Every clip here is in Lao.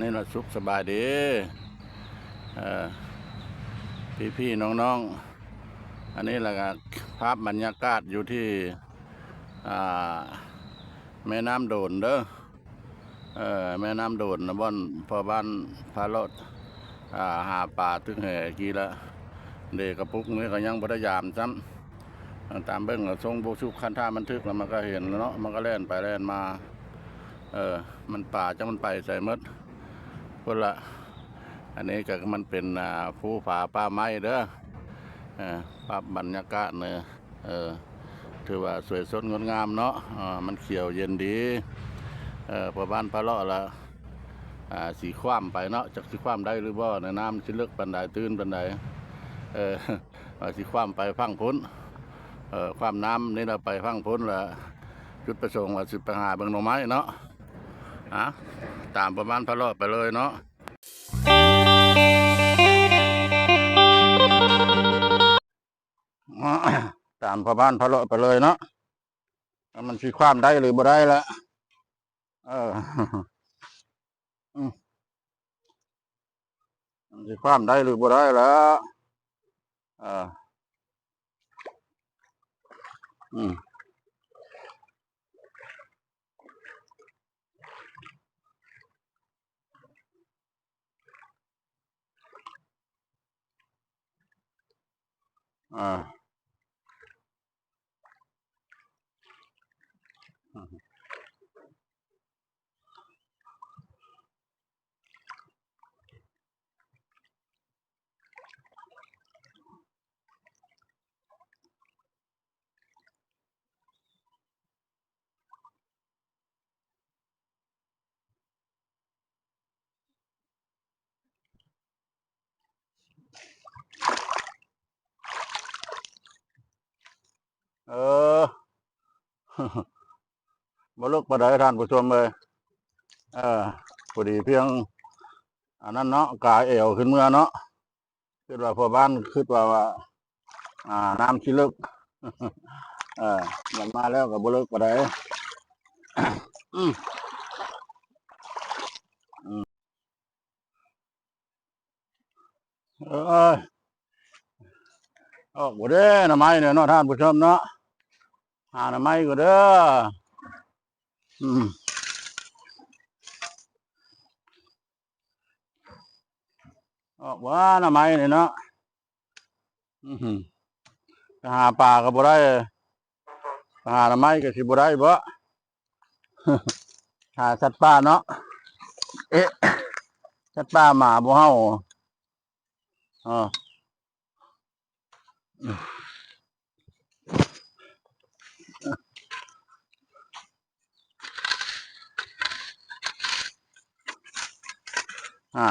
ນີ້ລະ ສຸກສະບາຍດີ ເອີ ພີ່ໆ ນ້ອງໆ ອັນນີ້ລະກະພາບບັນຍາກາດຢູ່ທີ່ ອ່າ ແມ່ນ້ຳໂດນເດີ ເອີ ແມ່ນ້ຳໂດນນະ ບ່ອນພໍ່ບ້ານພາເລາະ ອ່າ ຫາປາຕຶກແຫກີ້ລະ ເດກະປຸກນີ້ກະຍັງບໍ່ໄດ້ຢາມຊ້ຳ ຕາມເບິ່ງກະຊົງບໍ່ສຸກ ຄັນຖ້າມັນຖືກລະມັນກະເຫັນລະເນາະ ມັນກະແລ່ນໄປແລ່ນມາ ເອີ ມັນປາຈັກມັນໄປໃສໝົດ ພຸ້ນລະ ອັນນີ້ກະມັນເປັນ ອ່າ ພູຜາປ່າໄມ້ເດີ ເອີ ພາບບັນຍາກາດເນີ ເອີ ຖືວ່າສວຍສົດງົດງາມເນາະ ເອີ ມັນຂຽວເຢັນດີ ເອີ ພໍ່ບ້ານພາເລາະລະ ອ່າ ຊິຄວ້ຳໄປເນາະ ຈັກຊິຄວ້ຳໄດ້ຫຼືບໍ່ ນ້ຳຊິເລິກປານໃດ ຕື້ນປານໃດ ເອີ ວ່າຊິຄວ້ຳໄປຝັ່ງພຸ້ນ ເອີ ຄວ້ຳນ້ຳນີ້ລະໄປຝັ່ງພຸ້ນລະ ຈຸດປະສົງວ່າຊິໄປຫາເບິ່ງໜໍ່ໄມ້ເນາະ ອາ ຕາມພໍ່ບ້ານພາເລາະໄປເລີຍເນາະ. ຕາມພໍ່ບ້ານພາເລາະໄປເລີຍເນາະ ວ່າມັນຊິຄວ້ຳໄດ້ຫຼືບໍ່ໄດ້ລະ ເອີ ອືມ ມັນຊິຄວ້ຳໄດ້ຫຼືບໍ່ໄດ້ລະ ເອີ ອືມ. ອ່າ ເອີ ບໍ່ເລິກປານໃດທ່ານຜູ້ຊົມເອີຍ ເອີ ພໍດີພຽງອັນນັ້ນເນາະ ກາຍແອວຂຶ້ນເມືອເນາະ. ຄິດວ່າພໍ່ບ້ານຄິດວ່າ ວ່າ ອ່າ ນ້ຳຊິເລິກ ເອີ ມັນມາແລ້ວກໍບໍ່ເລິກປານໃດ ອືມ ອືມ ເອີຍ ອອກບໍ່ເດ້ໜໍ່ໄມ້ນີ້ເນາະທ່ານຜູ້ຊົມເນາະ ຫາໜໍ່ໄມ້ກ່ອນເດີ ອືມ. ອອກວ່າໜໍ່ໄມ້ນີ້ເນາະ ອື ໄປຫາປາກໍບໍ່ໄດ້ ໄປຫາໜໍ່ໄມ້ກໍຊິບໍ່ໄດ້ບໍ ຫາສັດປ່າເນາະ ເອະ ສັດປ່າໝາບໍ່ເຫົ່າ ອໍ. ອ່າ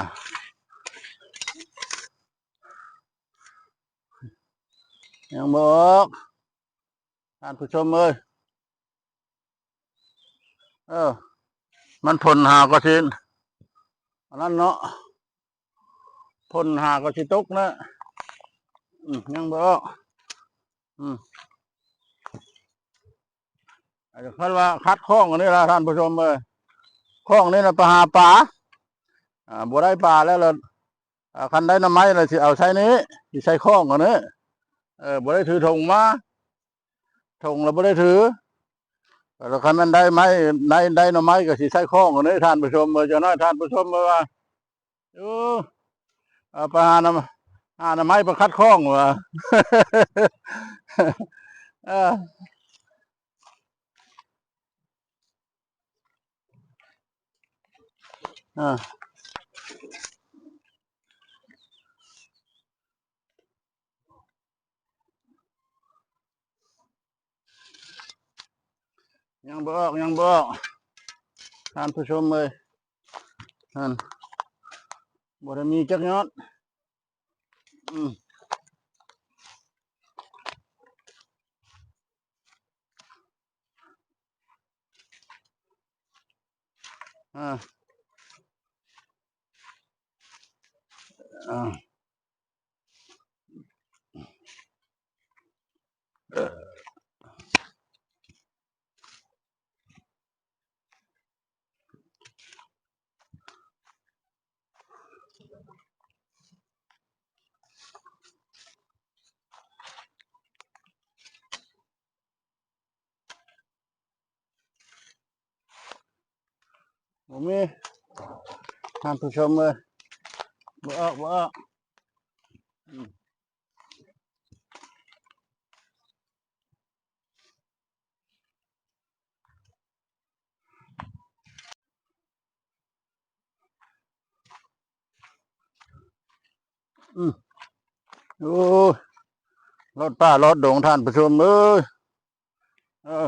ຍັງບໍ່ອອກ ທ່ານຜູ້ຊົມເອີຍ ເອີ ມັນຝົນຫາກໍຊິ ອັນນັ້ນເນາະ ຝົນຫາກໍຊິຕົກນະ ອືມ ຍັງບໍ່ອອກ ອືມ ຄັນວ່າຂັດຂ້ອງອັນນີ້ລະທ່ານຜູ້ຊົມເອີຍ ຂ້ອງນີ້ນະໄປຫາປາ ອ່າ ບໍ່ໄດ້ປາແລ້ວລະ ອ່າ ຄັນໄດ້ໜໍ່ໄມ້ລະຊິເອົາໃສ່ນີ້ ຊິໃສ່ຂ້ອງອັນນີ້ ເອີ ບໍ່ໄດ້ຖືຖົງມາ ຖົງລະບໍ່ໄດ້ຖື ລະຄັນມັນໄດ້ໄມ້ ໄດ້ ໄດ້ໜໍ່ໄມ້ກໍຊິໃສ່ຂ້ອງອັນນີ້ທ່ານຜູ້ຊົມເອີຍ ຈັກໜ້ອຍທ່ານຜູ້ຊົມເອີຍວ່າ ໂອ້ ເອົາໄປຫາໜໍ່ ຫາໜໍ່ໄມ້ໄປຂັດຂ້ອງວ່າ ເອີ ອ່າ. ຍັງບໍ່ອອກ ຍັງບໍ່ອອກ ທ່ານຜູ້ຊົມເອີຍ ຫັ້ນ ບໍ່ໄດ້ມີຈັກຍອດ ອືມ ອ່າ ອ່າ. ເອີ ບໍ່ມີ ທ່ານຜູ້ຊົມເອີຍ ບໍ່ອອກ ບໍ່ອອກ. ອືມ ອືມ ໂອ້ຍ ລອດປ່າລອດດົງ ທ່ານຜູ້ຊົມເອີຍ. ເອີ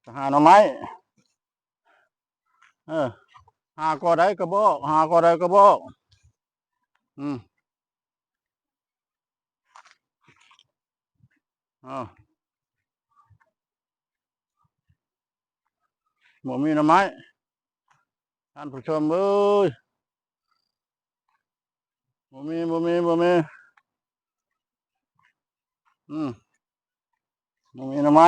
ໄປຫາໜໍ່ໄມ້ ເອີ ຫາກໍໄດ້ກໍບອກ ຫາກໍໄດ້ກໍບອກ. ອືມ ອ້າວ ບໍ່ມີໜໍ່ໄມ້ ທ່ານຜູ້ຊົມເອີຍ. ບໍ່ມີ ບໍ່ມີ ບໍ່ມີ. ອືມ ບໍ່ມີໜໍ່ໄມ້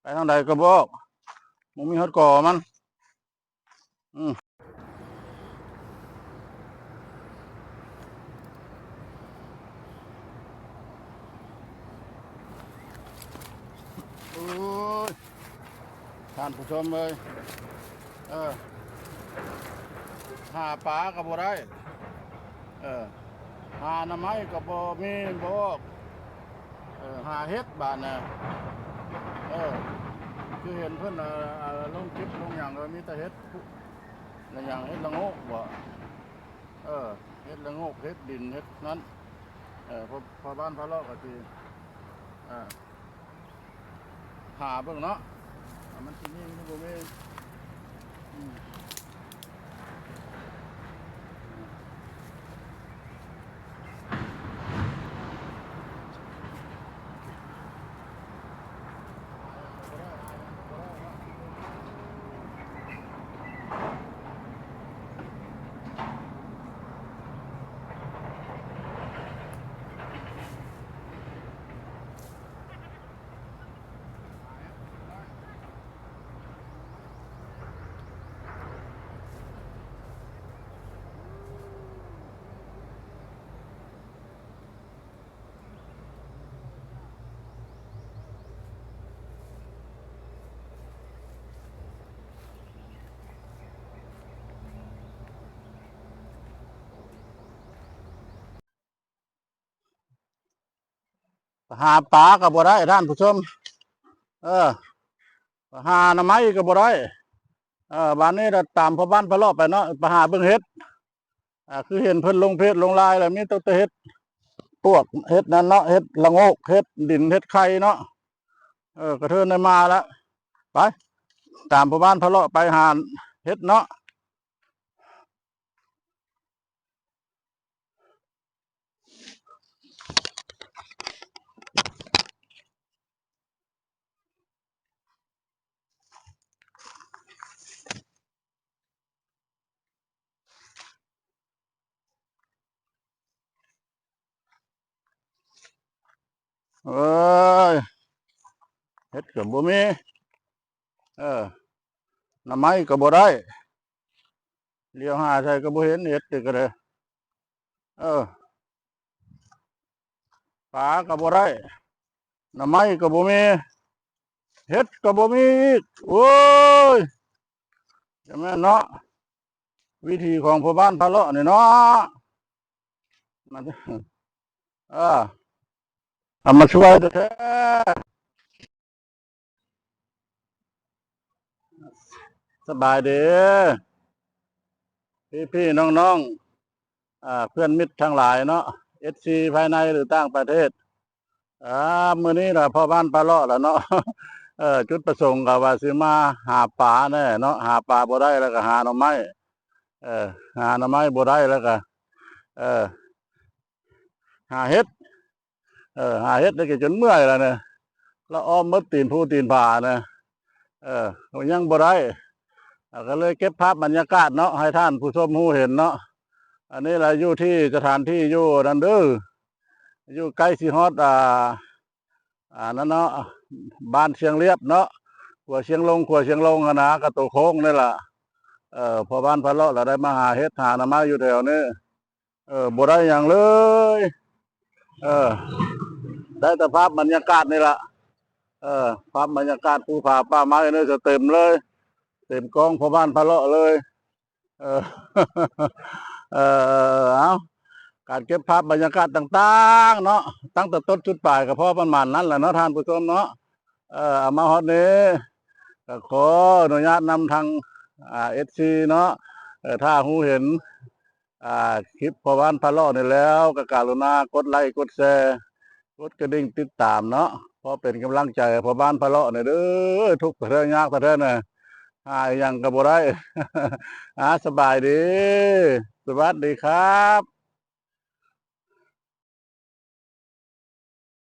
ໄປທາງໃດກໍບອກ ບໍ່ມີຮອດກໍມັນ. ອືມ ໂອ້ຍ ທ່ານຜູ້ຊົມເອີຍ ເອີ ຫາປາກໍບໍ່ໄດ້ ເອີ ຫາໜໍ່ໄມ້ກໍບໍ່ມີ ບໍ່ອອກ ເອີ ຫາເຫັດບາດນະ ເອີ ຄືເຫັນເພິ່ນ ເອີ ລົງຄລິບລົງຫຍັງ ເອີ ມີແຕ່ເຫັດ ລະຫຍັງ ເຫັດລະໂງກບໍ ເອີ ເຫັດລະໂງກ ເຫັດດິນ ເຫັດນັ້ນ ເອີ ພໍ່ ພໍ່ບ້ານພາເລາະກໍຊິ ເອີ ຫາເບິ່ງເນາະ ວ່າມັນຊິມີຫຼືບໍ່ມີ. ອືມ. ໄປຫາປາກໍບໍ່ໄດ້ທ່ານຜູ້ຊົມ ເອີ ໄປຫາໜໍ່ໄມ້ກໍບໍ່ໄດ້ ເອີ ບາດນີ້ລະຕາມພໍ່ບ້ານພາເລາະໄປເນາະ ໄປຫາເບິ່ງເຫັດ ອ່າ ຄືເຫັນເພິ່ນລົງເຟສລົງລາຍລະ ມີແຕ່ເຫັດປວກ ເຫັດນັ້ນເນາະ ເຫັດລະໂງກ ເຫັດດິນ ເຫັດໄຂ່ເນາະ ເອີ ກະເທີນໄດ້ມາລະ ໄປ ຕາມພໍ່ບ້ານພາເລາະໄປຫາເຫັດເນາະ. ເອີຍ ເຫັດກໍບໍ່ມີ ເອີ ໜໍ່ໄມ້ກໍບໍ່ໄດ້ ຫຼຽວຫາໃສກໍບໍ່ເຫັນເຫັດນີ້ກໍໄດ້ ເອີ ປາກໍບໍ່ໄດ້ ໜໍ່ໄມ້ກໍບໍ່ມີ ເຫັດກໍບໍ່ມີອີກ ໂອ້ຍ ຈະແມ່ນເນາະ ວິຖີຂອງພໍ່ບ້ານພາເລາະນີ້ເນາະ ມັນ ເອີ ເອົາມາຊ່ວຍແທ້ໆ. ສະບາຍດີ ພີ່ໆ ນ້ອງໆ ອ່າ ເພື່ອນມິດທັງຫຼາຍເນາະ ເອັຟຊີ ພາຍໃນ ຫຼື ຕ່າງປະເທດ ອ່າ ມື້ນີ້ລະພໍ່ບ້ານປາເລາະລະເນາະ ເອີ ຈຸດປະສົງກໍວ່າຊິມາຫາປາແດ່ເນາະ ຫາປາບໍ່ໄດ້ລະກະຫາໜໍ່ໄມ້ ເອີ ຫາໜໍ່ໄມ້ບໍ່ໄດ້ລະກະ ເອີ ຫາເຫັດ ເອີ ຫາເຫັດໄດ້ກໍຈົນເມື່ອຍລະນະ ລະອ້ອມໝົດຕີນພູຕີນຜານະ ເອີ ກໍຍັງບໍ່ໄດ້ ລະກໍເລີຍເກັບພາບບັນຍາກາດເນາະ ໃຫ້ທ່ານຜູ້ຊົມຮູ້ເຫັນເນາະ ອັນນີ້ລະຢູ່ທີ່ສະຖານທີ່ຢູ່ນັ້ນເດີ ຢູ່ໃກ້ຊິຮອດ ອ່າ ອັນນັ້ນເນາະ ບ້ານຊຽງລຽບເນາະ ຂົວຊຽງລົງ ຂົວຊຽງລົງຫັ້ນນະ ກະໂຕໂຄ້ງນີ້ລະ ເອີ ພໍ່ບ້ານພາເລາະລະໄດ້ມາຫາເຫັດຫາໜໍ່ໄມ້ຢູ່ແຖວນີ້ ເອີ ບໍ່ໄດ້ຫຍັງເລີຍ ເອີ ໄດ້ແຕ່ພາບບັນຍາກາດນີ້ລະ ເອີ ພາບບັນຍາກາດພູຜາປ່າໄມ້ເນີ ຈະເຕັມເລີຍ ເຕັມກ້ອງພໍ່ບ້ານພາເລາະເລີຍ. ເອີ ເອີ ເອົາ ການເກັບພາບບັນຍາກາດຕ່າງໆເນາະ ຕັ້ງແຕ່ຕົ້ນຈຸດປາຍກໍພໍປະມານນັ້ນແຫຼະເນາະທ່ານຜູ້ຊົມເນາະ. ເອີ ເອົາ ມາຮອດນີ້ກໍຂໍອະນຸຍາດນຳທາງ ອາ ເອັຟຊີເນາະ ເອີ ຖ້າຮູ້ເຫັນ ອາ ຄລິບພໍ່ບ້ານພາເລາະນີ້ແລ້ວ ກໍກະລຸນາກົດໄລ້ກົດແຊ ກົດກະດິ່ງຕິດຕາມເນາະ ເພື່ອເປັນກຳລັງໃຈໃຫ້ພໍ່ບ້ານພາເລາະນີ້ເດີ. ທຸກແທ້ໆ ຍາກແທ້ໆ ນະ ຫາອີ່ຫຍັງກໍບໍ່ໄດ້. ອາ ສະບາຍດີ ສະຫວັດດີຄັບ.